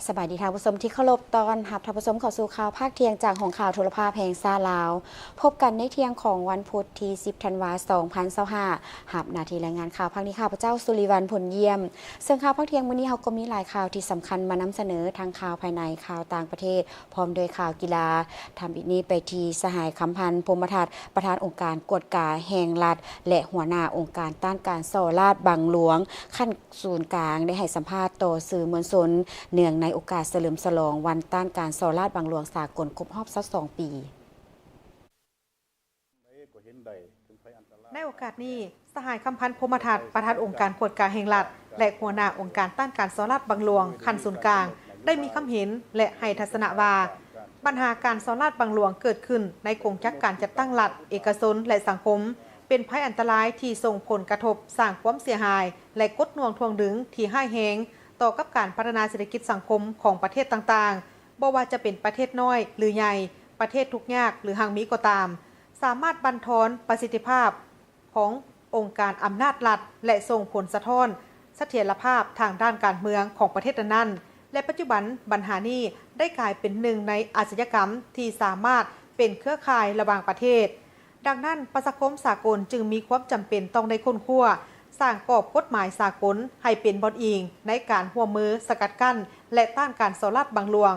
ສະບາຍດີທ່ານຜູ້ຊົມທີ່ເຄົາລົບ, ຕ້ອນຮັບທ່ານຜູ້ຊົມເຂົ້າສູ່ຂ່າວພາກທ່ຽງຈາກຫ້ອງຂ່າວໂທລະພາບແຫ່ງຊາດລາວ. ພົບກັນໃນທ່ຽງຂອງວັນພຸດທີສິບທັນວາສອງພັນຊາວຫ້າ, ຮັບໜ້າທີ່ລາຍງານຂ່າວພາກນີ້ ຂ້າພະເຈົ້າ ສຸລິວັນ ພົນຢ້ຽມ. ເຊິ່ງຂ່າວພາກທ່ຽງມື້ນີ້ເຮົາກໍມີຫຼາຍຂ່າວທີ່ສຳຄັນມານຳສະເໜີ, ທັງຂ່າວພາຍໃນ, ຂ່າວຕ່າງປະເທດ, ພ້ອມດ້ວຍຂ່າວກິລາ. ທຳອິດນີ້ໄປທີ່ສະຫາຍ ຄຳພັນ ພົມມະທັດ, ປະທານອົງການກວດກາແຫ່ງລັດ ແລະ ຫົວໜ້າອົງການຕ້ານການສໍ້ລາດບັງຫຼວງ ຂັ້ນສູນກາງ ໄດ້ໃຫ້ສຳພາດຕໍ່ສື່ມວນຊົນ ເນື່ອງໃນໂອກາດສະເຫຼີມສະຫຼອງວັນຕ້ານການສໍ້ລາດບັງຫຼວງສາກົນຄົບຮອບຊາວສອງປີ. ໃນໂອກາດນີ້, ສະຫາຍ ຄຳພັນ ພົມມະທັດ, ປະທານອົງການກວດກາແຫ່ງລັດ ແລະ ຫົວໜ້າອົງການຕ້ານການສໍ້ລາດບັງຫຼວງຂັ້ນສູນກາງ ໄດ້ມີຄຳເຫັນ ແລະ ໃຫ້ທັດສະນະວ່າ ບັນຫາການສໍ້ລາດບັງຫຼວງເກີດຂຶ້ນໃນກົງຈັກການຈັດຕັ້ງລັດ, ເອກະຊົນ ແລະ ສັງຄົມ ເປັນໄພອັນຕະລາຍທີ່ສົ່ງຜົນກະທົບ, ສ້າງຄວາມເສຍຫາຍ ແລະ ກົດໜ່ວງຖ່ວງດຶງທີ່ຮ້າຍແຮງຕໍ່ກັບການພັດທະນາເສດຖະກິດສັງຄົມຂອງປະເທດຕ່າງໆ, ບໍ່ວ່າຈະເປັນປະເທດນ້ອຍ ຫຼື ໃຫຍ່, ປະເທດທຸກຍາກ ຫຼື ຮັ່ງມີກໍຕາມ, ສາມາດບັ່ນທອນປະສິດທິພາບຂອງອົງການອຳນາດລັດ ແລະ ສົ່ງຜົນສະທ້ອນສະຖຽນລະພາບທາງດ້ານການເມືອງຂອງປະເທດນັ້ນໆ ແລະ ປັດຈຸບັນບັນຫານີ້ໄດ້ກາຍເປັນໜຶ່ງໃນອາຊະຍາກຳທີ່ສາມາດເປັນເຄືອຂ່າຍລະຫວ່າງປະເທດ. ດັ່ງນັ້ນ, ປະຊາຄົມສາກົນຈຶ່ງມີຄວາມຈຳເປັນຕ້ອງໄດ້ຄົ້ນຄວ້າ, ສ້າງກອບກົດໝາຍສາກົນໃຫ້ເປັນບ່ອນອີງໃນການຮ່ວມມືສະກັດກັ້ນ ແລະ ຕ້ານການສໍ້ລາດບັງຫຼວງ.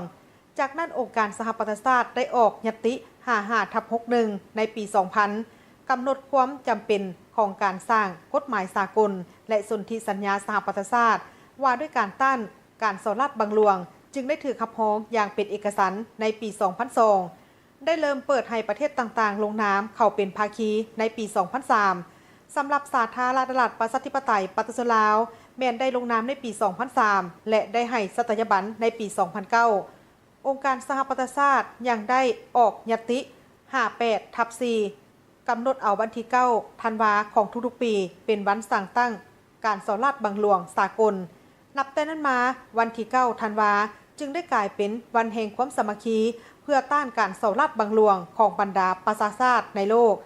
ຈາກນັ້ນ, ອົງການສະຫະປະຊາຊາດໄດ້ອອກຍັດຕິ ຫ້າຫ້າທັບຫົກໜຶ່ງ ໃນປີສອງພັນ ກຳນົດຄວາມຈຳເປັນຂອງການສ້າງກົດໝາຍສາກົນ ແລະ ສົນທິສັນຍາສະຫະປະຊາຊາດ ວ່າດ້ວຍການຕ້ານການສໍ້ລາດບັງຫຼວງ ຈຶ່ງໄດ້ຖືກຮັບຮອງຢ່າງເປັນເອກະສັນໃນປີສອງພັນສອງ. ໄດ້ເລີ່ມເປີດໃຫ້ປະເທດຕ່າງໆລົງນາມເຂົ້າເປັນພາຄີໃນປີສອງພັນສາມ. ສຳລັບສາທາລະນະລັດ ປະຊາທິປະໄຕ ປະຊາຊົນລາວ ແມ່ນໄດ້ລົງນາມໃນປີສອງພັນສາມ ແລະ ໄດ້ໃຫ້ສັດຕະຍາບັນໃນປີສອງພັນເກົ້າ. ອົງການສະຫະປະຊາຊາດຍັງໄດ້ອອກຍັດຕິ ຫ້າແປດທັບສີ່ ກຳນົດເອົາວັນທີເກົ້າທັນວາຂອງທຸກໆປີ ເປັນວັນສ້າງຕັ້ງການສໍ້ລາດບັງຫຼວງສາກົນ. ນັບແຕ່ນັ້ນມາ, ວັນທີເກົ້າທັນວາຈຶ່ງໄດ້ກາຍເປັນວັນແຫ່ງຄວາມສາມັກຄີ ເພື່ອຕ້ານການສໍ້ລາດບັງຫຼວງຂອງບັນດາປະຊາຊາດໃນໂລກ.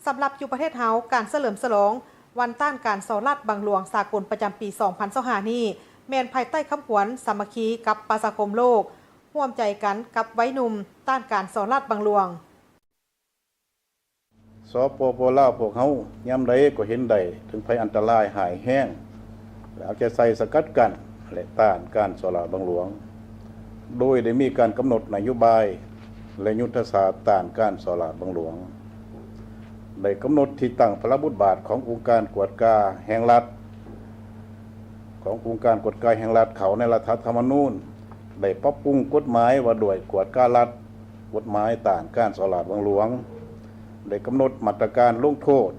ສຳລັບຢູ່ປະເທດເຮົາ, ການສະເຫຼີມສະຫຼອງວັນຕ້ານການສໍ້ລາດບັງຫຼວງສາກົນປະຈຳປີສອງພັນຊາວຫ້ານີ້ ແມ່ນພາຍໃຕ້ຄຳຂວັນສາມັກຄີກັບປະຊາຄົມໂລກ, ຮ່ວມໃຈກັນກັບໄວໜຸ່ມຕ້ານການສໍ້ລາດບັງຫຼວງ. ສປປ ລາວ ພວກເຮົາຍາມໃດກໍເຫັນໄດ້ເຖິງໄພອັນຕະລາຍຮ້າຍແຮງ ແລະ ເອົາໃຈໃສ່ສະກັດກັ້ນ ແລະ ຕ້ານການສໍ້ລາດບັງຫຼວງ, ໂດຍໄດ້ມີການກຳນົດນະໂຍບາຍ ແລະ ຍຸດທະສາດຕ້ານການສໍ້ລາດບັງຫຼວງ, ໄດ້ກຳນົດທີ່ຕັ້ງພາລະບົດບາດຂອງອົງການກວດກາແຫ່ງລັດ, ຂອງອົງການກວດກາແຫ່ງລັດເຂົ້າໃນລັດຖະທຳມະນູນ, ໄດ້ປັບປຸງກົດໝາຍວ່າດ້ວຍກວດກາລັດ, ກົດໝາຍຕ້ານການສໍ້ລາດບັງຫຼວງ, ໄດ້ກຳນົດມາດຕະການລົງໂທດ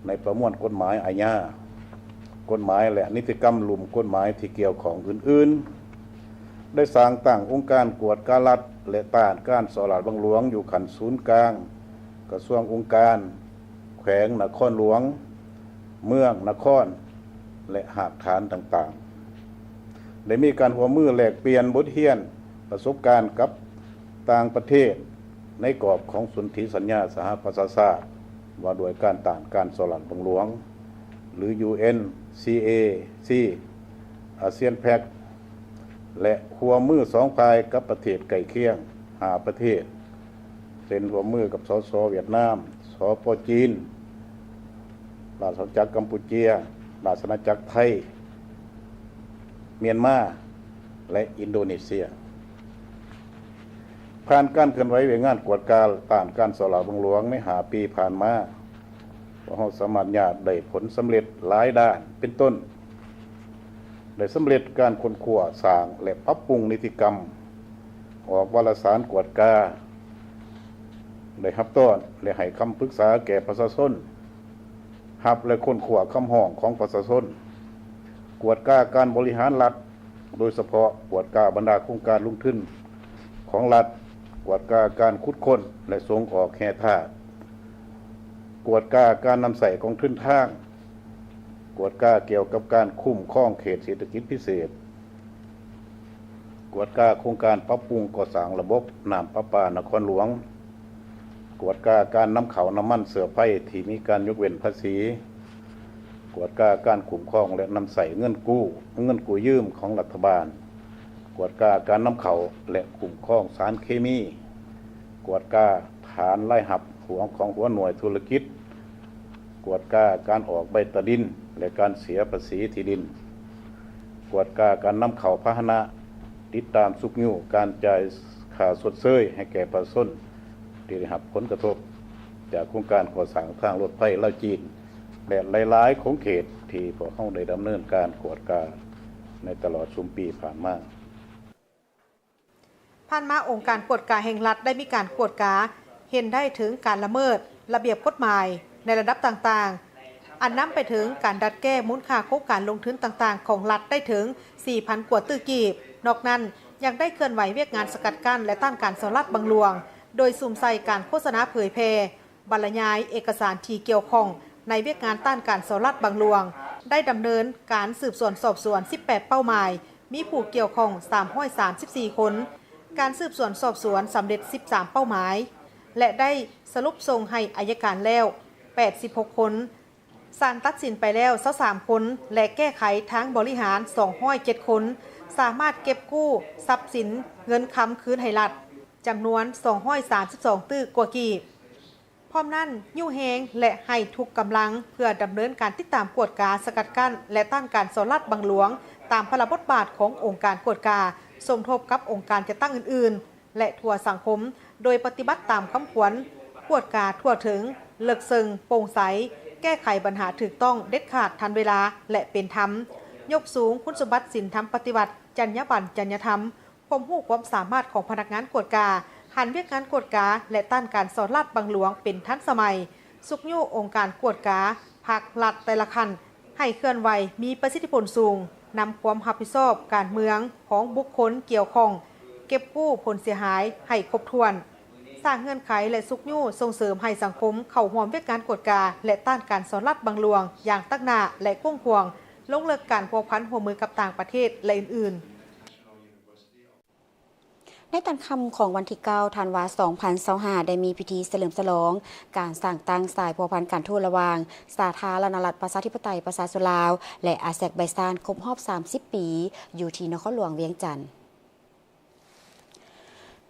ໃນປະມວນກົດໝາຍອາຍາ, ກົດໝາຍ ແລະ ນິຕິກຳລຸ່ມກົດໝາຍທີ່ກ່ຽວຂ້ອງອື່ນໆ, ໄດ້ສ້າງຕັ້ງອົງການກວດກາລັດ ແລະ ຕ້ານການສໍ້ລາດບັງຫຼວງຢູ່ຂັ້ນສູນກາງ ກະຊວງ, ອົງການ, ແຂວງ, ນະຄອນຫຼວງ, ເມືອງ, ນະຄອນ ແລະ ຮາກຖານຕ່າງໆ, ໄດ້ມີການຮ່ວມມືແລກປ່ຽນບົດຮຽນປະສົບການກັບຕ່າງປະເທດ ໃນກອບຂອງສົນທິສັນຍາສະຫະປະຊາຊາດວ່າດ້ວຍການຕ້ານການສໍ້ລາດບັງຫຼວງ ຫຼື UNCAC, ASEAN Pact ແລະ ຮ່ວມມືສອງຝ່າຍກັບປະເທດໃກ້ຄຽງຫ້າປະເທດ ເຊັ່ນ ຮ່ວມມືກັບ ສສ ຫວຽດນາມ, ສປ ຈີນ, ລາຊະອານາຈັກກຳປູເຈຍ, ລາຊະອານາຈັກໄທ, ມຽນມາ ແລະ ອິນໂດເນເຊຍ. ຜ່ານການເຄື່ອນໄຫວວຽກງານກວດກາຕ້ານການສໍ້ລາດບັງຫຼວງໃນຫ້າປີຜ່ານມາ, ພວກເຮົາສາມາດຍາດໄດ້ຜົນສຳເລັດຫຼາຍດ້ານ ເປັນຕົ້ນ ໄດ້ສຳເລັດການຄົ້ນຄວ້າ, ສ້າງ ແລະ ປັບປຸງນິຕິກຳ, ອອກວາລະສານກວດກາ, ໄດ້ຮັບຕ້ອນ ແລະ ໃຫ້ຄຳປຶກສາແກ່ປະຊາຊົນ, ຮັບ ແລະ ຄົ້ນຄວ້າຄຳຮ້ອງຂອງປະຊາຊົນ, ກວດກາການບໍລິຫານລັດ, ໂດຍສະເພາະກວດກາບັນດາໂຄງການລົງທຶນຂອງລັດ, ກວດກາການຂຸດຄົ້ນ ແລະ ສົ່ງອອກແຮ່ທາດ, ກວດກາການນຳໃຊ້ກອງທຶນທາງ, ກວດກາກ່ຽວກັບການຄຸ້ມຄອງເຂດເສດຖະກິດພິເສດ, ກວດກາໂຄງການປັບປຸງກໍ່ສ້າງລະບົບນ້ຳປະປານະຄອນຫຼວງ, ກວດກາການນຳເຂົ້ານ້ຳມັນເຊື້ອໄຟທີ່ມີການຍົກເວັ້ນພາສີ, ກວດກາການຄຸ້ມຄອງ ແລະ ນຳໃຊ້ເງິນກູ້, ເງິນກູ້ຢືມຂອງລັດຖະບານ, ກວດກາການນຳເຂົ້າ ແລະ ຄຸ້ມຄອງສານເຄມີ, ກວດກາຖານລາຍຮັບຂອງຫົວໜ່ວຍທຸລະກິດ, ກວດກາການອອກໃບຕາດິນ ແລະ ການເສຍພາສີທີ່ດິນ, ກວດກາການນຳເຂົ້າພາຫະນະ, ຕິດຕາມຊຸກຍູ້ການຈ່າຍຄ່າຊົດເຊີຍໃຫ້ແກ່ປະຊາຊົນທີ່ໄດ້ຮັບຜົນກະທົບຈາກໂຄງການກໍ່ສ້າງທາງລົດໄຟລາວ-ຈີນ ແລະ ຫຼາຍໆຂົງເຂດທີ່ພວກເຮົາໄດ້ດຳເນີນການກວດກາໃນຕະຫຼອດຊຸມປີຜ່ານມາ. ຜ່ານມາອົງການກວດກາແຫ່ງລັດໄດ້ມີການກວດກາເຫັນໄດ້ເຖິງການລະເມີດລະບຽບກົດໝາຍໃນລະດັບຕ່າງໆ ອັນນຳໄປເຖິງການດັດແກ້ມູນຄ່າໂຄງການລົງທຶນຕ່າງໆຂອງລັດໄດ້ເຖິງສີ່ພັນກວ່າຕື້ກີບ. ນອກນັ້ນຍັງໄດ້ເຄື່ອນໄຫວວຽກງານສະກັດກັ້ນ ແລະ ຕ້ານການສໍ້ລາດບັງຫຼວງ ໂດຍສຸມໃສ່ການໂຄສະນາເຜີຍແຜ່ ບັນລະຍາຍເອກະສານທີ່ກ່ຽວຂ້ອງໃນວຽກງານຕ້ານການສໍ້ລາດບັງຫຼວງ, ໄດ້ດຳເນີນການສືບສວນສອບສວນສິບແປດເປົ້າໝາຍ, ມີຜູ້ກ່ຽວຂ້ອງສາມຮ້ອຍສາມສິບສີ່ຄົນ, ການສືບສວນສອບສວນສຳເລັດສິບສາມເປົ້າໝາຍ ແລະ ໄດ້ສະຫຼຸບສົ່ງໃຫ້ໄອຍະການແລ້ວແປດສິບຫົກຄົນ, ສານຕັດສິນໄປແລ້ວຊາວສາມຄົນ ແລະ ແກ້ໄຂທາງບໍລິຫານສອງຮ້ອຍເຈັດຄົນ, ສາມາດເກັບກູ້ຊັບສິນເງິນຄຳຄືນໃຫ້ລັດຈຳນວນສອງຮ້ອຍສາມສິບສອງຕື້ກວ່າກີບ. ພ້ອມນັ້ນ, ຍູ້ແຮງ ແລະ ໃຫ້ທຸກກຳລັງເພື່ອດຳເນີນການຕິດຕາມກວດກາ, ສະກັດກັ້ນ ແລະ ຕ້ານການສໍ້ລາດບັງຫຼວງ ຕາມພາລະບົດບາດຂອງອົງການກວດກາ, ສົມທົບກັບອົງການຈັດຕັ້ງອື່ນໆ ແລະ ທົ່ວສັງຄົມ, ໂດຍປະຕິບັດຕາມຄຳຂວັນ ກວດກາທົ່ວເຖິງ, ເລິກເຊິ່ງ, ໂປ່ງໃສ, ແກ້ໄຂບັນຫາຖືກຕ້ອງ, ເດັດຂາດ, ທັນເວລາ ແລະ ເປັນທຳ, ຍົກສູງຄຸນສົມບັດສິນທຳປະຕິວັດ, ຈັນຍາບັນ, ຈັນຍາທຳ, ຄວາມຮູ້ຄວາມສາມາດຂອງພະນັກງານກວດກາ, ຫັນວຽກງານກວດກາ ແລະ ຕ້ານການສໍ້ລາດບັງຫຼວງເປັນທັນສະໄໝ, ຊຸກຍູ້ອົງການກວດກາພັກລັດແຕ່ລະຂັ້ນໃຫ້ເຄື່ອນໄຫວມີປະສິດທິຜົນສູງ, ນຳຄວາມຮັບຜິດຊອບການເມືອງຂອງບຸກຄົນກ່ຽວຂ້ອງ ເກັບກູ້ຜົນເສຍຫາຍໃຫ້ຄົບຖ້ວນ, ສ້າງເງື່ອນໄຂ ແລະ ຊຸກຍູ້ສົ່ງເສີມໃຫ້ສັງຄົມເຂົ້າຮ່ວມວຽກງານກວດກາ ແລະ ຕ້ານການສໍ້ລາດບັງຫຼວງຢ່າງຕັ້ງໜ້າ ແລະ ກວ້າງຂວາງ, ລົງເລິກການພົວພັນຮ່ວມມືກັບຕ່າງປະເທດ ແລະ ອື່ນໆ. ໃນຕອນຄ່ຳຂອງວັນທີເກົ້າ ທັນວາ ສອງພັນຊາວຫ້າ ໄດ້ມີພິທີສະເຫຼີມສະຫຼອງການສ້າງຕັ້ງສາຍພົວພັນການທູດລະຫວ່າງສາທາລະນະລັດປະຊາທິປະໄຕປະຊາຊົນລາວ ແລະ ອາແຊກໄບຊານ ຄົບຮອບສາມສິບປີ ຢູ່ທີ່ນະຄອນຫຼວງວຽງຈັນ.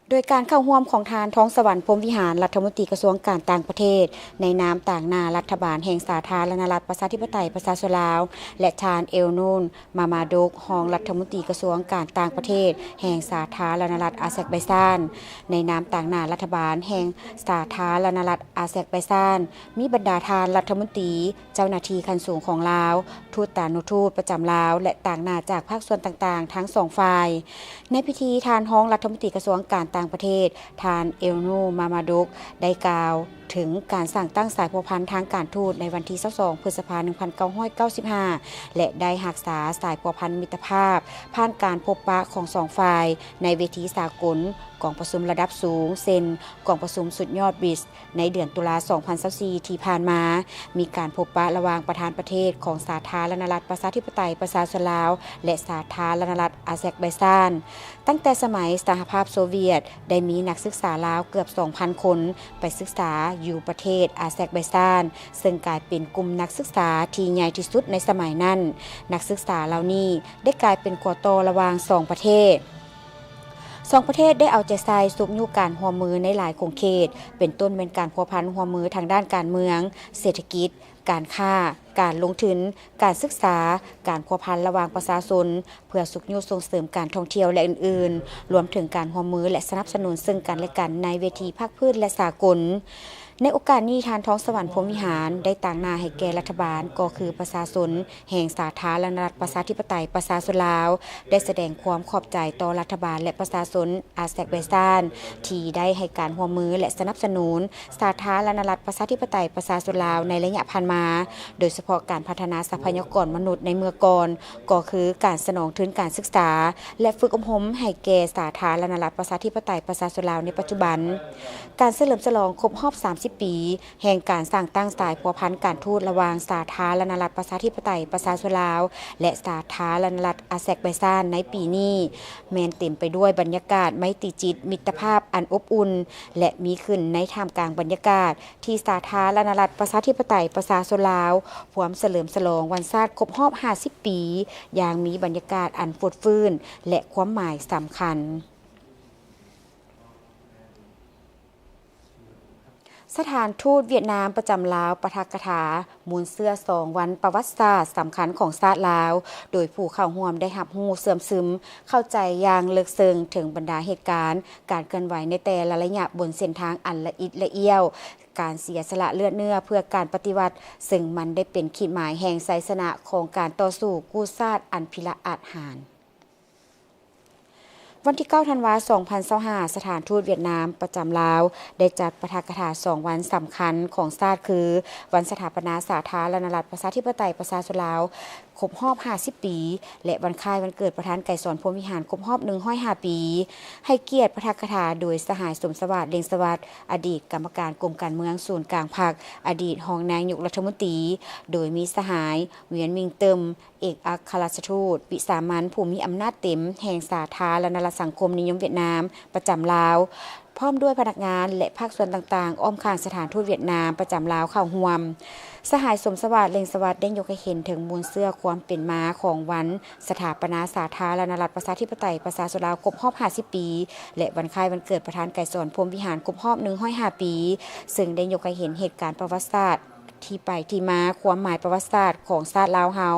ໂດຍການເຂົ້າຮ່ວມຂອງທ່ານ ທອງສະຫວັນ ພົມວິຫານ ລັດຖະມົນຕີກະຊວງການຕ່າງປະເທດ ໃນນາມຕາງໜ້າລັດຖະບານແຫ່ງສາທາລະນະລັດປະຊາທິປະໄຕປະຊາຊົນລາວ ແລະ ທ່ານ ເອລນູນ ມາມາດຸກ ຮອງລັດຖະມົນຕີກະຊວງການຕ່າງປະເທດແຫ່ງສາທາລະນະລັດອາແຊກໄບຊານ, ໃນນາມຕາງໜ້າລັດຖະບານແຫ່ງສາທາລະນະລັດອາແຊກໄບຊານ, ມີບັນດາທ່ານລັດຖະມົນຕີ, ເຈົ້າໜ້າທີ່ຂັ້ນສູງຂອງລາວ, ທູດຕານຸທູດປະຈຳລາວ ແລະ ຕາງໜ້າຈາກພາກສ່ວນຕ່າງໆທັງສອງຝ່າຍ. ໃນພິທີ, ທ່ານຮອງລັດຖະມົນຕີກະຊວງການຕ່າງປະເທດ, ທ່ານ ເອລນູ ມາມາດຸກ ໄດ້ກ່າວ ເຖິງການສ້າງຕັ້ງສາຍພົວພັນທາງການທູດໃນວັນທີຊາວສອງ ພຶດສະພາ ໜຶ່ງພັນເກົ້າຮ້ອຍເກົ້າສິບຫ້າ ແລະ ໄດ້ຮັກສາສາຍພົວພັນມິດຕະພາບ ຜ່ານການພົບປະຂອງສອງຝ່າຍໃນເວທີສາກົນ, ກອງປະຊຸມລະດັບສູງ ເຊັ່ນ ກອງປະຊຸມສຸດຍອດ ບຣິກ ໃນເດືອນຕຸລາ ສອງພັນຊາວສີ່ ທີ່ຜ່ານມາ, ມີການພົບປະລະຫວ່າງປະທານປະເທດຂອງສາທາລະນະລັດປະຊາທິປະໄຕປະຊາຊົນລາວ ແລະ ສາທາລະນະລັດອາແຊກໄບຊານ. ຕັ້ງແຕ່ສະໄໝສະຫະພາບໂຊວຽດ ໄດ້ມີນັກສຶກສາລາວເກືອບສອງພັນຄົນໄປສຶກສາຢູ່ປະເທດອາແຊກໄບຊານ, ເຊິ່ງກາຍເປັນກຸ່ມນັກສຶກສາທີ່ໃຫຍ່ທີ່ສຸດໃນສະໄໝນັ້ນ. ນັກສຶກສາເຫຼົ່ານີ້ໄດ້ກາຍເປັນຂົວຕໍ່ລະຫວ່າງສອງປະເທດ. ສອງປະເທດໄດ້ເອົາໃຈໃສ່ຊຸກຍູ້ການຮ່ວມມືໃນຫຼາຍຂົງເຂດ, ເປັນຕົ້ນແມ່ນການພົວພັນຮ່ວມມືທາງດ້ານການເມືອງ, ເສດຖະກິດ, ການຄ້າ, ການລົງທຶນ, ການສຶກສາ, ການພົວພັນລະຫວ່າງປະຊາຊົນ, ເພື່ອຊຸກຍູ້ສົ່ງເສີມການທ່ອງທ່ຽວ ແລະ ອື່ນໆ, ລວມເຖິງການຮ່ວມມື ແລະ ສະໜັບສະໜູນເຊິ່ງກັນ ແລະ ກັນໃນເວທີພາກພື້ນ ແລະ ສາກົນ. ໃນໂອກາດນີ້, ທ່ານ ທອງສະຫວັນ ພົມວິຫານ ໄດ້ຕາງໜ້າໃຫ້ແກ່ລັດຖະບານ, ກໍຄືປະຊາຊົນແຫ່ງສາທາລະນະລັດປະຊາທິປະໄຕປະຊາຊົນລາວ, ໄດ້ສະແດງຄວາມຂອບໃຈຕໍ່ລັດຖະບານ ແລະ ປະຊາຊົນ ອາແຊກໄບຊານ ທີ່ໄດ້ໃຫ້ການຮ່ວມມື ແລະ ສະໜັບສະໜູນສາທາລະນະລັດປະຊາທິປະໄຕປະຊາຊົນລາວໃນໄລຍະຜ່ານມາ, ໂດຍສະເພາະການພັດທະນາຊັບພະຍາກອນມະນຸດໃນເມື່ອກ່ອນ, ກໍຄືການສະໜອງທຶນການສຶກສາ ແລະ ຝຶກອົບຮົມໃຫ້ແກ່ສາທາລະນະລັດປະຊາທິປະໄຕປະຊາຊົນລາວໃນປັດຈຸບັນ. ການສະເຫຼີມສະຫຼອງຄົບຮອບສາມສິບປີ ແຫ່ງການສ້າງຕັ້ງສາຍພົວພັນການທູດລະຫວ່າງສາທາລະນະລັດປະຊາທິປະໄຕປະຊາຊົນລາວ ແລະ ສາທາລະນະລັດອາແຊກໄບຊານໃນປີນີ້ ແມ່ນເຕັມໄປດ້ວຍບັນຍາກາດໄມຕີຈິດມິດຕະພາບອັນອົບອຸ່ນ ແລະ ມີຂຶ້ນໃນທ່າມກາງບັນຍາກາດທີ່ສາທາລະນະລັດປະຊາທິປະໄຕປະຊາ ຊົນລາວ ພວມສະເຫຼີມສະຫຼອງວັນຊາດຄົບຮອບຫ້າສິບປີ ຢ່າງມີບັນຍາກາດອັນຟົດຟື້ນ ແລະ ຄວາມໝາຍສຳຄັນ. ສະຖານທູດຫວຽດນາມປະຈຳລາວປາຖະກະຖາມູນເຊື້ອສອງວັນປະຫວັດສາດສຳຄັນຂອງຊາດລາວ, ໂດຍຜູ້ເຂົ້າຮ່ວມໄດ້ຮັບຮູ້ເຊື່ອມຊຶມເຂົ້າໃຈຢ່າງເລິກເຊິ່ງເຖິງບັນດາເຫດການ, ການເຄື່ອນໄຫວໃນແຕ່ລະໄລຍະບົນເສັ້ນທາງອັນລະອິດລະອ້ຽວ, ການເສຍສະຫຼະເລືອດເນື້ອເພື່ອການປະຕິວັດ, ເຊິ່ງມັນໄດ້ເປັນຂີດໝາຍແຫ່ງໄຊຊະນະຂອງການຕໍ່ສູ້ກູ້ຊາດອັນພິລະອາດຫານ. ວັນທີເກົ້າ ທັນວາ ສອງພັນຊາວຫ້າ ສະຖານທູດຫວຽດນາມປະຈຳລາວ ໄດ້ຈັດປາຖະກະຖາສອງວັນສຳຄັນຂອງຊາດ ຄື ວັນສະຖາປະນາສາທາລະນະລັດ ປະຊາທິປະໄຕ ປະຊາຊົນລາວ ຄົບຮອບຫ້າສິບປີ ແລະ ວັນຄ້າຍວັນເກີດປະທານໄກສອນ ພົມວິຫານ ຄົບຮອບໜຶ່ງຮ້ອຍຫ້າປີ. ໃຫ້ກຽດປາຖະກະຖາໂດຍສະຫາຍ ສົມສະຫວາດ ເລັ່ງສະຫວັດ ອະດີດກຳມະການກົມການເມືອງສູນກາງພັກ, ອະດີດຮອງນາຍົກລັດຖະມົນຕີ, ໂດຍມີສະຫາຍ ຫວຽນ ມິງເຕີມ ເອກອັກຄະລັດຖະທູດວິສາມັນຜູ້ມີອຳນາດເຕັມແຫ່ງສາທາລະນະລັດສັງຄົມນິຍົມຫວຽດນາມປະຈຳລາວ, ພ້ອມດ້ວຍພະນັກງານ ແລະ ພາກສ່ວນຕ່າງໆ ອ້ອມຂ້າງສະຖານທູດຫວຽດນາມປະຈຳລາວເຂົ້າຮ່ວມ. ສະຫາຍ ສົມສະຫວາດ ເລັ່ງສະຫວັດ ໄດ້ຍົກໃຫ້ເຫັນເຖິງມູນເຊື້ອຄວາມເປັນມາຂອງວັນສະຖາປະນາສາທາລະນະລັດ ປະຊາທິປະໄຕ ປະຊາຊົນລາວ ຄົບຮອບຫ້າສິບປີ ແລະ ວັນຄ້າຍວັນເກີດປະທານໄກສອນ ພົມວິຫານ ຄົບຮອບໜຶ່ງຮ້ອຍຫ້າປີ, ເຊິ່ງໄດ້ຍົກໃຫ້ເຫັນເຫດການປະຫວັດສາດ ທີ່ໄປທີ່ມາ, ຄວາມໝາຍປະຫວັດສາດຂອງຊາດລາວເຮົາ,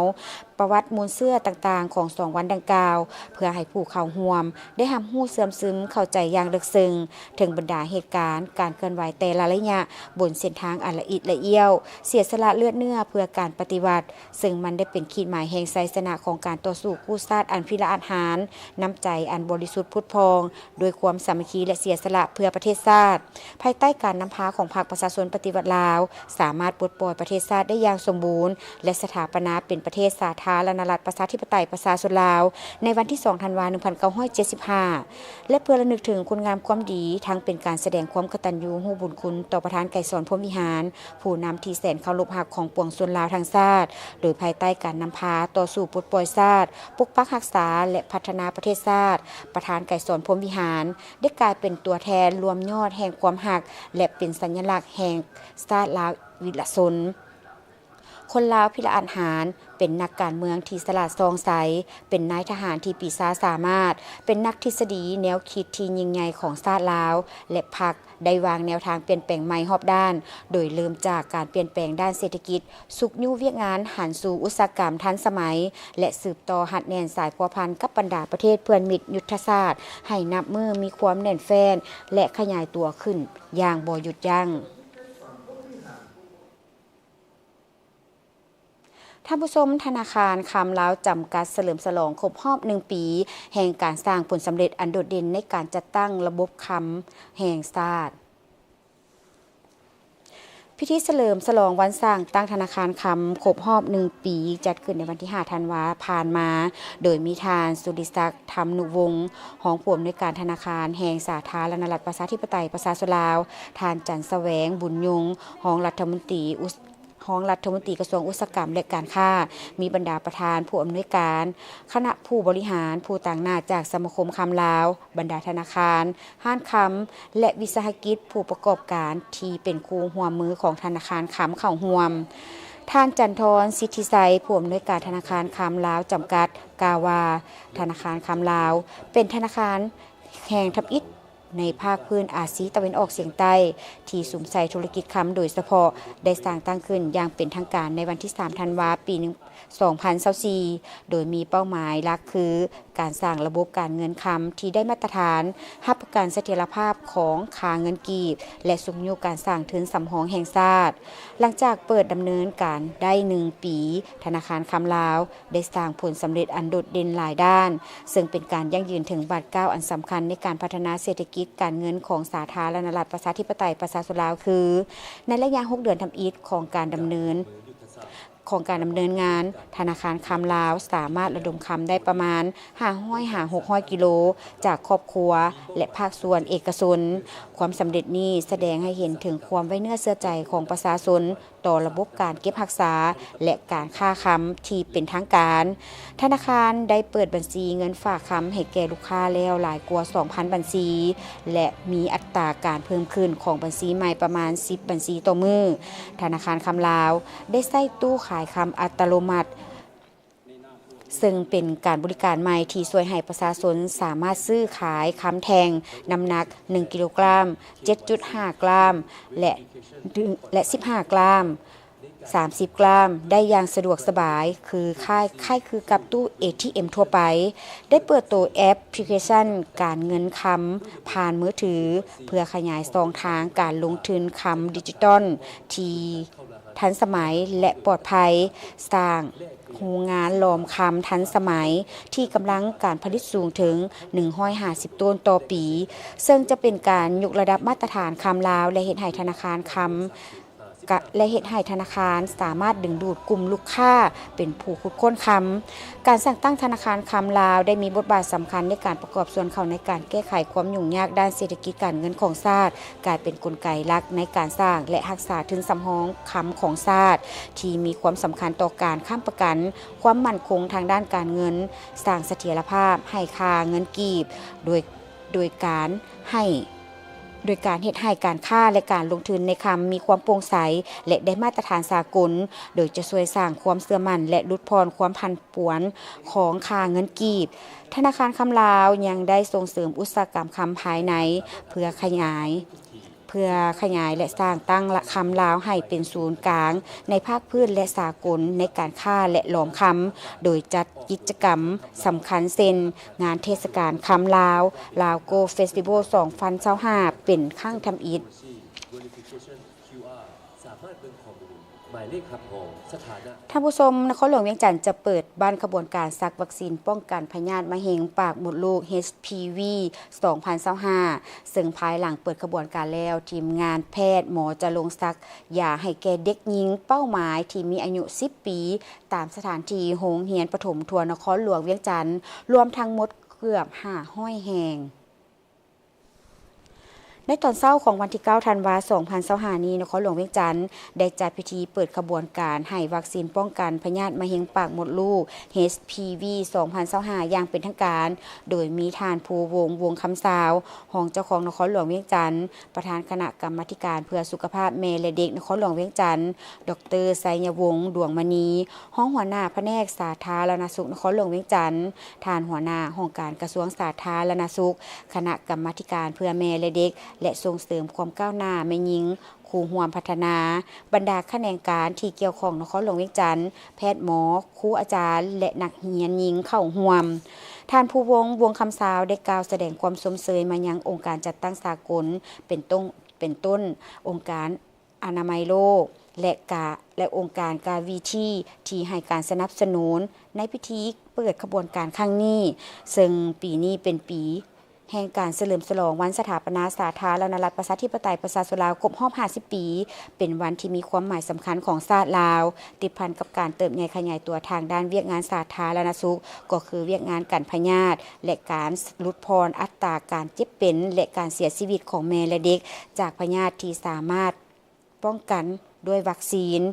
ປະຫວັດມູນເຊື້ອຕ່າງໆຂອງສອງວັນດັ່ງກ່າວ, ເພື່ອໃຫ້ຜູ້ເຂົ້າຮ່ວມໄດ້ຮັບຮູ້ເຊື່ອມຊຶມເຂົ້າໃຈຢ່າງເລິກເຊິ່ງເຖິງບັນດາເຫດການ, ການເຄື່ອນໄຫວແຕ່ລະໄລຍະບົນເສັ້ນທາງອັນລະອິດລະອ້ຽວ, ເສຍສະຫຼະເລືອດເນື້ອເພື່ອການປະຕິວັດ, ເຊິ່ງມັນໄດ້ເປັນຂີດໝາຍແຫ່ງໄຊຊະນະຂອງການຕໍ່ສູ້ກູ້ຊາດອັນພິລະອາດຫານ, ນ້ຳໃຈອັນບໍລິສຸດຜຸດຜ່ອງ ດ້ວຍຄວາມສາມັກຄີ ແລະ ເສຍສະຫຼະເພື່ອປະເທດຊາດ. ພາຍໃຕ້ການນຳພາຂອງພັກປະຊາຊົນປະຕິວັດລາວ, ສາມາດປົດປ່ອຍປະເທດຊາດໄດ້ຢ່າງສົມບູນ ແລະ ສະຖາປະນາເປັນປະເທດສາທາລະນະລັດ ປະຊາທິປະໄຕ ປະຊາຊົນລາວ ໃນວັນທີສອງ ທັນວາ ໜຶ່ງພັນເກົ້າຮ້ອຍເຈັດສິບຫ້າ ແລະ ເພື່ອລະນຶກເຖິງຄຸນງາມຄວາມດີ ທັງເປັນການສະແດງຄວາມກະຕັນຍູຮູ້ບຸນຄຸນຕໍ່ປະທານໄກສອນ ພົມວິຫານ, ຜູ້ນຳທີ່ແສນເຄົາລົບຮັກຂອງປວງຊົນລາວທັງຊາດ, ໂດຍພາຍໃຕ້ການນຳພາຕໍ່ສູ້ປົດປ່ອຍຊາດ, ປົກປັກຮັກສາ ແລະ ພັດທະນາປະເທດຊາດ, ປະທານໄກສອນ ພົມວິຫານ ໄດ້ກາຍເປັນຕົວແທນລວມຍອດແຫ່ງຄວາມຮັກ ແລະ ເປັນສັນຍະລັກແຫ່ງຊາດລາວວິລະຊົນ. ຄົນລາວພິລະອາດຫານ, ເປັນນັກການເມືອງທີ່ສະຫຼາດສ່ອງໃສ, ເປັນນາຍທະຫານທີ່ປີຊາສາມາດ, ເປັນນັກທິດສະດີແນວຄິດທີ່ຍິ່ງໃຫຍ່ຂອງຊາດລາວ ແລະ ພັກ ໄດ້ວາງແນວທາງປ່ຽນແປງໃໝ່ຮອບດ້ານ, ໂດຍເລີ່ມຈາກການປ່ຽນແປງດ້ານເສດຖະກິດ, ຊຸກຍູ້ວຽກງານຫັນສູ່ອຸດສາຫະກຳທັນສະໄໝ ແລະ ສືບຕໍ່ຮັດແໜ້ນສາຍພົວພັນກັບບັນດາປະເທດເພື່ອນມິດຍຸດທະສາດ, ໃຫ້ນັບມື້ມີຄວາມແໜ້ນແຟ້ນ ແລະ ຂະຫຍາຍຕົວຂຶ້ນຢ່າງບໍ່ຢຸດຢັ້ງ. ທ່ານຜູ້ຊົມ, ທະນາຄານຄຳລາວຈຳກັດສະເຫຼີມສະຫຼອງຄົບຮອບໜຶ່ງປີແຫ່ງການສ້າງຜົນສຳເລັດອັນໂດດເດັ່ນໃນການຈັດຕັ້ງລະບົບຄຳແຫ່ງຊາດ. ພິທີສະເຫຼີມສະຫຼອງວັນສ້າງຕັ້ງທະນາຄານຄຳຄົບຮອບໜຶ່ງປີ ຈັດຂຶ້ນໃນວັນທີຫ້າ ທັນວາຜ່ານມາ, ໂດຍມີທ່ານ ສຸລິສັກ ທຳນຸວົງ ຮອງຜູ້ອຳນວຍການທະນາຄານແຫ່ງສາທາລະນະລັດ ປະຊາທິປະໄຕ ປະຊາຊົນລາວ, ທ່ານ ຈັນສະແຫວງ ບຸນຍົງ ຮອງລັດຖະມົນຕີອຸດ ຮອງລັດຖະມົນຕີກະຊວງອຸດສາຫະກຳ ແລະ ການຄ້າ, ມີບັນດາປະທານ, ຜູ້ອຳນວຍການ, ຄະນະຜູ້ບໍລິຫານ, ຜູ້ຕາງໜ້າຈາກສະມາຄົມຄຳລາວ, ບັນດາທະນາຄານ, ຮ້ານຄຳ ແລະ ວິສາຫະກິດຜູ້ປະກອບການທີ່ເປັນຄູ່ຮ່ວມມືຂອງທະນາຄານຄຳເຂົ້າຮ່ວມ. ທ່ານ ຈັນທອນ ສິດທິໄຊ ຜູ້ອຳນວຍການທະນາຄານຄຳລາວຈຳກັດ ກ່າວວ່າ ທະນາຄານຄຳລາວເປັນທະນາຄານແຫ່ງທຳອິດ ໃນພາກພື້ນອາຊີຕາເວັນອອກສຽງໃຕ້ ທີ່ສຸມໃສ່ທຸລະກິດຄຳໂດຍສະເພາະ ໄດ້ສ້າງຕັ້ງຂຶ້ນຢ່າງເປັນທາງການໃນວັນທີສາມ ທັນວາ ປີໜຶ່ງ ສອງພັນຊາວສີ່ ໂດຍມີເປົ້າໝາຍຫຼັກຄື ການສ້າງລະບົບການເງິນຄຳທີ່ໄດ້ມາດຕະຖານ, ຮັບປະກັນສະຖຽນລະພາບຂອງຄ່າເງິນກີບ ແລະ ຊຸກຍູ້ການສ້າງທຶນສຳຮອງແຫ່ງຊາດ. ຫຼັງຈາກເປີດດຳເນີນການໄດ້ໜຶ່ງປີ, ທະນາຄານຄຳລາວ ໄດ້ສ້າງຜົນສຳເລັດອັນໂດດເດັ່ນຫຼາຍດ້ານ, ເຊິ່ງເປັນການຢັ້ງຢືນເຖິງບາດກ້າວອັນສຳຄັນໃນການພັດທະນາເສດຖະກິດການເງິນຂອງສາທາລະນະລັດ ປະຊາທິປະໄຕ ປະຊາຊົນລາວ ຄື ໃນໄລຍະຫົກເດືອນທຳອິດຂອງການດຳເນີນ, ຂອງການດຳເນີນງານ, ທະນາຄານຄຳລາວສາມາດລະດົມຄຳໄດ້ປະມານຫ້າຮ້ອຍຫາຫົກຮ້ອຍກິໂລ ຈາກຄອບຄົວ ແລະ ພາກສ່ວນເອກະຊົນ. ຄວາມສຳເລັດນີ້ສະແດງໃຫ້ເຫັນເຖິງຄວາມໄວ້ເນື້ອເຊື່ອໃຈຂອງປະຊາຊົນ ຕໍ່ລະບົບການເກັບຮັກສາ ແລະ ການຄ້າຄຳທີ່ເປັນທາງການ. ທະນາຄານໄດ້ເປີດບັນຊີເງິນຝາກຄຳໃຫ້ແກ່ລູກຄ້າແລ້ວຫຼາຍກວ່າສອງພັນບັນຊີ ແລະ ມີອັດຕາການເພີ່ມຂຶ້ນຂອງບັນຊີໃໝ່ປະມານສິບບັນຊີຕໍ່ມື້. ທະນາຄານຄຳລາວໄດ້ໃຊ້ຕູ້ຂາຍຄຳອັດຕະໂນມັດ ເຊິ່ງເປັນການບໍລິການໃໝ່ທີ່ຊ່ວຍໃຫ້ປະຊາຊົນສາມາດຊື້ຂາຍຄຳແທ່ງນ້ຳໜັກໜຶ່ງກິໂລກຣາມ, ເຈັດຈຸດຫ້າກຣາມ ແລະ ແລະ ສິບຫ້າກຣາມ, ສາມສິບກຣາມ ໄດ້ຢ່າງສະດວກສະບາຍ ຄືຄ້າຍ ຄ້າຍຄືກັບຕູ້ເອທີເອັມທົ່ວໄປ. ໄດ້ເປີດໂຕແອັບພລິເຄຊັນການເງິນຄຳຜ່ານມືຖື ເພື່ອຂະຫຍາຍຊ່ອງທາງການລົງທຶນຄຳດິຈິຕອນທີ່ທັນສະໄໝ ແລະ ປອດໄພ, ສ້າງ ໂຮງງານຫຼອມຄຳທັນສະໄໝທີ່ກຳລັງການຜະລິດສູງເຖິງໜຶ່ງຮ້ອຍຫ້າສິບໂຕນຕໍ່ປີ, ເຊິ່ງຈະເປັນການຍົກລະດັບມາດຕະຖານຄຳລາວ ແລະ ເຮັດໃຫ້ທະນາຄານຄຳ ກະ ແລະ ເຮັດໃຫ້ທະນາຄານສາມາດດຶງດູດກຸ່ມລູກຄ້າເປັນຜູ້ຂຸດຄົ້ນຄຳ. ການສ້າງຕັ້ງທະນາຄານຄຳລາວໄດ້ມີບົດບາດສຳຄັນໃນການປະກອບສ່ວນເຂົ້າໃນການແກ້ໄຂຄວາມຫຍຸ້ງຍາກດ້ານເສດຖະກິດການເງິນຂອງຊາດ, ກາຍເປັນກົນໄກຫຼັກໃນການສ້າງ ແລະ ຮັກສາທຶນສຳຮອງຄຳຂອງຊາດ ທີ່ມີຄວາມສຳຄັນຕໍ່ການຄ້ຳປະກັນ ຄວາມໝັ້ນຄົງທາງດ້ານການເງິນ, ສ້າງສະຖຽນລະພາບໃຫ້ຄ່າເງິນກີບ ໂດຍ ໂດຍການໃຫ້ ໂດຍການເຮັດໃຫ້ການຄ້າ ແລະ ການລົງທຶນໃນຄຳມີຄວາມໂປ່ງໃສ ແລະ ໄດ້ມາດຕະຖານສາກົນ, ໂດຍຈະຊ່ວຍສ້າງຄວາມເຊື່ອໝັ້ນ ແລະ ຫຼຸດຜ່ອນຄວາມຜັນປວນຂອງຄ່າເງິນກີບ. ທະນາຄານຄຳລາວຍັງໄດ້ສົ່ງເສີມອຸດສາຫະກຳຄຳພາຍໃນ ເພື່ອຂະຫຍາຍ ເພື່ອຂະຫຍາຍ ແລະ ສ້າງຕັ້ງລະຄຳລາວໃຫ້ເປັນສູນກາງໃນພາກພື້ນ ແລະ ສາກົນໃນການຄ້າ ແລະ ຫຼອມຄຳ, ໂດຍຈັດກິດຈະກຳສຳຄັນເຊັ່ນ ງານເທດສະການຄຳລາວ Lao Gold Festival ສອງພັນຊາວຫ້າ ເປັນຄັ້ງທຳອິດ. ທ່ານຜູ້ຊົມ, ນະຄອນຫຼວງວຽງຈັນຈະເປີດບັ້ນຂະບວນການສັກວັກຊີນປ້ອງກັນພະຍາດມະເຮັງປາກມົດລູກ ເອັດ ພີ ວີ ສອງພັນຊາວຫ້າ ເຊິ່ງພາຍຫຼັງເປີດຂະບວນການແລ້ວ, ທີມງານແພດໝໍຈະລົງສັກຢາໃຫ້ແກ່ເດັກຍິງເປົ້າໝາຍທີ່ມີອາຍຸສິບປີ ຕາມສະຖານທີ່ໂຮງຮຽນປະຖົມທົ່ວນະຄອນຫຼວງວຽງຈັນ ລວມທັງໝົດເກືອບຫ້າຮ້ອຍແຫ່ງ. ໃນຕອນເຊົ້າຂອງວັນທີເກົ້າ ທັນວາ ສອງພັນຊາວຫ້ານີ້, ນະຄອນຫຼວງວຽງຈັນໄດ້ຈັດພິທີເປີດຂະບວນການໃຫ້ວັກຊີນປ້ອງກັນພະຍາດມະເຮັງປາກມົດລູກ ເອັດ ພີ ວີ ສອງພັນຊາວຫ້າ ຢ່າງເປັນທາງການ, ໂດຍມີທ່ານ ພູວົງ ວົງຄຳຊາວ ຮອງເຈົ້າຄອງນະຄອນຫຼວງວຽງຈັນ, ປະທານຄະນະກຳມາທິການເພື່ອສຸຂະພາບແມ່ ແລະ ເດັກນະຄອນຫຼວງວຽງຈັນ, ດອກເຕີ ໄຊຍະວົງ ດວງມະນີ ຮອງຫົວໜ້າພະແນກສາທາລະນະສຸກນະຄອນຫຼວງວຽງຈັນ, ທ່ານຫົວໜ້າຫ້ອງການກະຊວງສາທາລະນະສຸກ, ຄະນະກຳມາທິການເພື່ອແມ່ ແລະ ເດັກ ແລະ ສົ່ງເສີມຄວາມກ້າວໜ້າແມ່ຍິງ, ຄູ່ຮ່ວມພັດທະນາ, ບັນດາຂະແໜງການທີ່ກ່ຽວຂ້ອງນະຄອນຫຼວງວຽງຈັນ, ແພດໝໍ, ຄູອາຈານ ແລະ ນັກຮຽນຍິງເຂົ້າຮ່ວມ. ທ່ານ ພູວົງ ວົງຄຳຊາວ ໄດ້ກ່າວສະແດງຄວາມຊົມເຊີຍມາຍັງອົງການຈັດຕັ້ງສາກົນ ເປັນຕົ້ນ ເປັນຕົ້ນອົງການ ອະນາໄມໂລກ ແລະ ກາ ແລະ ອົງການກາວີທີ ທີ່ໃຫ້ການສະໜັບສະໜູນໃນພິທີເປີດຂະບວນການຄັ້ງນີ້, ເຊິ່ງປີນີ້ເປັນປີແຫ່ງການສະເຫຼີມສະຫຼອງວັນສະຖາປະນາສາທາລະນະລັດ ປະຊາທິປະໄຕ ປະຊາຊົນລາວ ຄົບຮອບຫ້າສິບປີ, ເປັນວັນທີ່ມີຄວາມໝາຍສຳຄັນຂອງຊາດລາວ, ຕິດພັນກັບການເຕີບໃຫຍ່ຂະຫຍາຍຕົວທາງດ້ານວຽກງານສາທາລະນະສຸກ, ກໍຄືວຽກງານກັນພະຍາດ ແລະ ການຫຼຸດຜ່ອນອັດຕາການເຈັບເປັນ ແລະ ການເສຍຊີວິດຂອງແມ່ ແລະ ເດັກ ຈາກພະຍາດທີ່ສາມາດ ປ້ອງກັນດ້ວຍວັກຊີນ.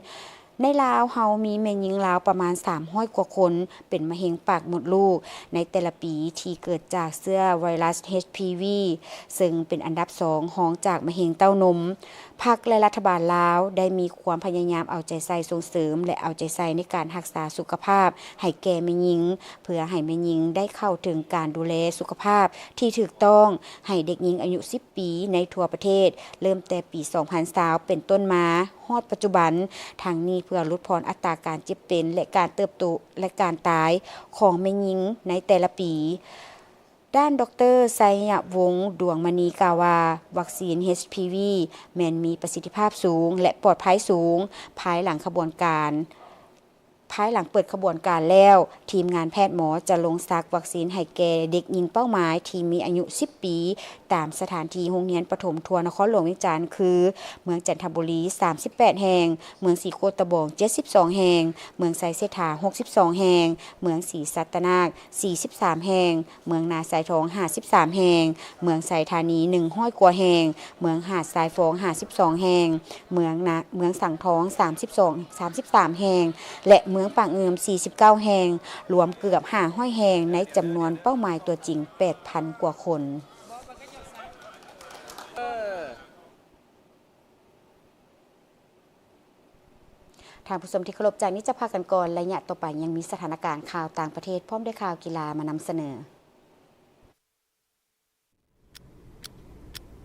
ໃນລາວເຮົາມີແມ່ຍິງລາວປະມານສາມຮ້ອຍກວ່າຄົນ ເປັນມະເຮັງປາກມົດລູກໃນແຕ່ລະປີ ທີ່ເກີດຈາກເຊື້ອໄວຣັສ ເອັດ ພີ ວີ ເຊິ່ງເປັນອັນດັບສອງ ຮອງຈາກມະເຮັງເຕົ້ານົມ. ພັກ ແລະ ລັດຖະບານລາວໄດ້ມີຄວາມພະຍາຍາມເອົາໃຈໃສ່ສົ່ງເສີມ ແລະ ເອົາໃຈໃສ່ໃນການຮັກສາສຸຂະພາບໃຫ້ແກ່ແມ່ຍິງ ເພື່ອໃຫ້ແມ່ຍິງໄດ້ເຂົ້າເຖິງການດູແລສຸຂະພາບທີ່ຖືກຕ້ອງ, ໃຫ້ເດັກຍິງອາຍຸສິບ ປີໃນທົ່ວປະເທດ ເລີ່ມແຕ່ປີສອງພັນຊາວເປັນຕົ້ນມາຮອດປັດຈຸບັນ, ທັງນີ້ເພື່ອຫຼຸດຜ່ອນອັດຕາການເຈັບເປັນ ແລະ ການເຕີບໂຕ ແລະ ການຕາຍຂອງແມ່ຍິງໃນແຕ່ລະປີ. ດ້ານ ດອກເຕີ ໄຊຍະວົງ ດວງມະນີ ກ່າວວ່າ ວັກຊີນ ເອັດ ພີ ວີ ແມ່ນມີປະສິດທິພາບສູງ ແລະ ປອດໄພສູງ ພາຍຫຼັງຂະບວນການ ພາຍຫຼັງເປີດຂະບວນການແລ້ວ, ທີມງານແພດໝໍຈະລົງສັກວັກຊີນໃຫ້ແກ່ເດັກຍິງເປົ້າໝາຍທີ່ມີອາຍຸສິບປີ ຕາມສະຖານທີ່ໂຮງຮຽນປະຖົມທົ່ວນະຄອນຫຼວງວຽງຈັນ ຄື ເມືອງຈັນທະບູລີ ສາມສິບແປດແຫ່ງ, ເມືອງສີໂຄດຕະບອງ ເຈັດສິບສອງແຫ່ງ, ເມືອງໄຊເສດຖາ ຫົກສິບສອງແຫ່ງ, ເມືອງສີສັດຕະນາກ ສີ່ສິບສາມແຫ່ງ, ເມືອງນາຊາຍທອງ ຫ້າສິບສາມແຫ່ງ, ເມືອງໄຊທານີ ໜຶ່ງຮ້ອຍກວ່າແຫ່ງ, ເມືອງຫາດຊາຍຟອງ ຫ້າສິບສອງແຫ່ງ, ເມືອງນາ ເມືອງສັງທອງ ສາມສິບສອງ ສາມສິບສາມແຫ່ງ ແລະ ເມືອງປາກງື່ມ ສີ່ສິບເກົ້າແຫ່ງ, ລວມເກືອບ ຫ້າຮ້ອຍແຫ່ງ ໃນຈຳນວນເປົ້າໝາຍຕົວຈິງ ແປດພັນກວ່າຄົນ. ທ່ານຜູ້ຊົມທີ່ເຄົາລົບ, ຈາກນີ້ຈະພັກກັນກ່ອນ, ໄລຍະຕໍ່ໄປຍັງມີສະຖານະການຂ່າວຕ່າງປະເທດ ພ້ອມດ້ວຍຂ່າວກິລາມານຳສະເໜີ.